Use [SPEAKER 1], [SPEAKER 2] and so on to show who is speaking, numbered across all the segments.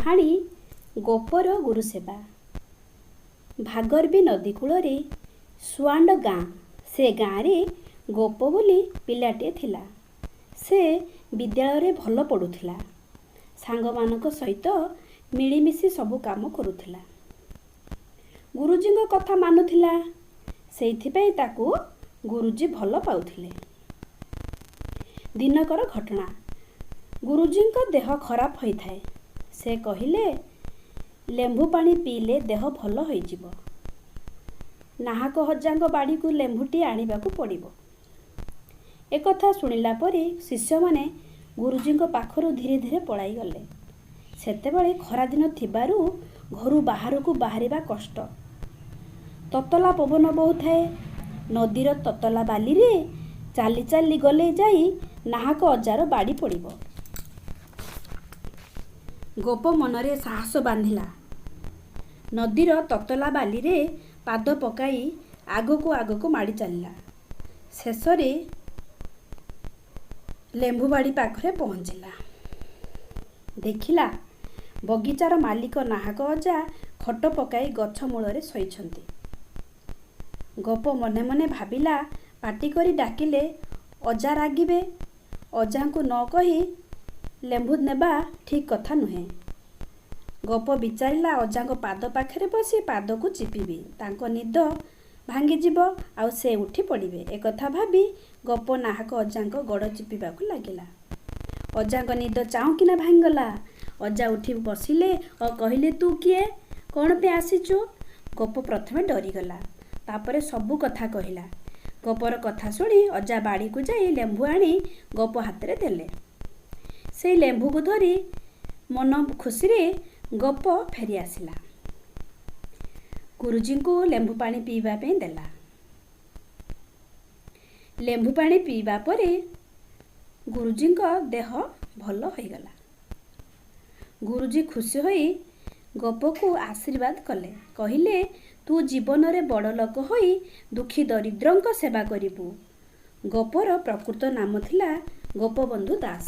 [SPEAKER 1] କାହାଣୀ ଗୋପର ଗୁରୁସେବା। ଭାଗର୍ବୀ ନଦୀ କୂଳରେ ସୁଆଣ୍ଡ ଗାଁ। ସେ ଗାଁରେ ଗୋପ ବୋଲି ପିଲାଟିଏ ଥିଲା। ସେ ବିଦ୍ୟାଳୟରେ ଭଲ ପଢ଼ୁଥିଲା। ସାଙ୍ଗମାନଙ୍କ ସହିତ ମିଳିମିଶି ସବୁ କାମ କରୁଥିଲା। ଗୁରୁଜୀଙ୍କ କଥା ମାନୁଥିଲା। ସେଇଥିପାଇଁ ତାକୁ ଗୁରୁଜୀ ଭଲ ପାଉଥିଲେ। ଦିନକର ଘଟଣା, ଗୁରୁଜୀଙ୍କ ଦେହ ଖରାପ ହୋଇଥାଏ। ସେ କହିଲେ, ଲେମ୍ବୁ ପାଣି ପିଇଲେ ଦେହ ଭଲ ହୋଇଯିବ। ନାହାକ ଅଜାଙ୍କ ବାଡ଼ିକୁ ଲେମ୍ବୁଟି ଆଣିବାକୁ ପଡ଼ିବ। ଏକଥା ଶୁଣିଲା ପରେ ଶିଷ୍ୟମାନେ ଗୁରୁଜୀଙ୍କ ପାଖରୁ ଧୀରେ ଧୀରେ ପଳାଇଗଲେ। ସେତେବେଳେ ଖରାଦିନ ଥିବାରୁ ଘରୁ ବାହାରକୁ ବାହାରିବା କଷ୍ଟ। ତତଲା ପବନ ବହୁଥାଏ। ନଦୀର ତତଲା ବାଲିରେ ଚାଲି ଚାଲି ଗଲେ ଯାଇ ନାହାକ ଅଜାର ବାଡ଼ି ପଡ଼ିବ। ଗୋପ ମନରେ ସାହସ ବାନ୍ଧିଲା। ନଦୀର ତତଲା ବାଲିରେ ପାଦ ପକାଇ ଆଗକୁ ଆଗକୁ ମାଡ଼ି ଚାଲିଲା। ଶେଷରେ ଲେମ୍ବୁବାଡ଼ି ପାଖରେ ପହଞ୍ଚିଲା। ଦେଖିଲା, ବଗିଚାର ମାଲିକ ନାହାକ ଅଜା ଖଟ ପକାଇ ଗଛ ମୂଳରେ ଶୋଇଛନ୍ତି। ଗୋପ ମନେ ମନେ ଭାବିଲା, ପାଟି କରି ଡାକିଲେ ଅଜା ରାଗିବେ। ଅଜାଙ୍କୁ ନ କହି ଲେମ୍ବୁ ନେବା ଠିକ୍ କଥା ନୁହେଁ। ଗୋପ ବିଚାରିଲା, ଅଜାଙ୍କ ପାଦ ପାଖରେ ବସି ପାଦକୁ ଚିପିବି, ତାଙ୍କ ନିଦ ଭାଙ୍ଗିଯିବ ଆଉ ସେ ଉଠି ପଡ଼ିବେ। ଏକଥା ଭାବି ଗୋପ ନାହାକ ଅଜାଙ୍କ ଗୋଡ଼ ଚିପିବାକୁ ଲାଗିଲା। ଅଜାଙ୍କ ନିଦ ଚାଉଁକିନା ଭାଙ୍ଗିଗଲା। ଅଜା ଉଠି ବସିଲେ ଓ କହିଲେ, ତୁ କିଏ? କ'ଣ ପାଇଁ ଆସିଛୁ? ଗୋପ ପ୍ରଥମେ ଡରିଗଲା। ତାପରେ ସବୁ କଥା କହିଲା। ଗୋପର କଥା ଶୁଣି ଅଜା ବାଡ଼ିକୁ ଯାଇ ଲେମ୍ବୁ ଆଣି ଗୋପ ହାତରେ ଦେଲେ। ସେଇ ଲେମ୍ବୁକୁ ଧରି ମନ ଖୁସିରେ ଗୋପ ଫେରି ଆସିଲା। ଗୁରୁଜୀଙ୍କୁ ଲେମ୍ବୁ ପାଣି ପିଇବା ପାଇଁ ଦେଲା। ଲେମ୍ବୁ ପାଣି ପିଇବା ପରେ ଗୁରୁଜୀଙ୍କ ଦେହ ଭଲ ହୋଇଗଲା। ଗୁରୁଜୀ ଖୁସି ହୋଇ ଗୋପକୁ ଆଶୀର୍ବାଦ କଲେ। କହିଲେ, ତୁ ଜୀବନରେ ବଡ଼ ଲୋକ ହୋଇ ଦୁଃଖୀ ଦରିଦ୍ରଙ୍କ ସେବା କରିବୁ। ଗୋପର ପ୍ରକୃତ ନାମ ଥିଲା ଗୋପବନ୍ଧୁ ଦାସ।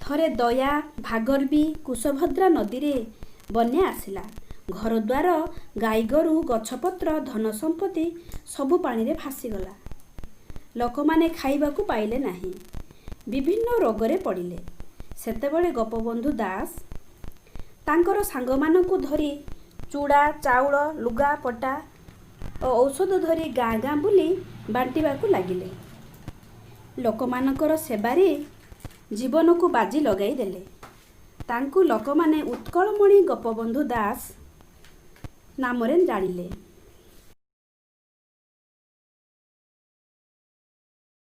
[SPEAKER 1] ଥରେ ଦୟା, ଭାଗର୍ବୀ, କୁଶଭଦ୍ରା ନଦୀରେ ବନ୍ୟା ଆସିଲା। ଘରଦ୍ୱାର, ଗାଈଗୋରୁ, ଗଛପତ୍ର, ଧନ ସମ୍ପତ୍ତି ସବୁ ପାଣିରେ ଭାସିଗଲା। ଲୋକମାନେ ଖାଇବାକୁ ପାଇଲେ ନାହିଁ। ବିଭିନ୍ନ ରୋଗରେ ପଡ଼ିଲେ। ସେତେବେଳେ ଗୋପବନ୍ଧୁ ଦାସ ତାଙ୍କର ସାଙ୍ଗମାନଙ୍କୁ ଧରି ଚୁଡ଼ା, ଚାଉଳ, ଲୁଗାପଟା ଓ ଔଷଧ ଧରି ଗାଁ ଗାଁ ବୁଲି ବାଣ୍ଟିବାକୁ ଲାଗିଲେ। ଲୋକମାନଙ୍କର ସେବାରେ ଜୀବନକୁ ବାଜି ଲଗାଇ ଦେଲେ। ତାଙ୍କୁ ଲୋକମାନେ ଉତ୍କଳମଣି ଗୋପବନ୍ଧୁ ଦାସ ନାମରେ ଜାଣିଲେ।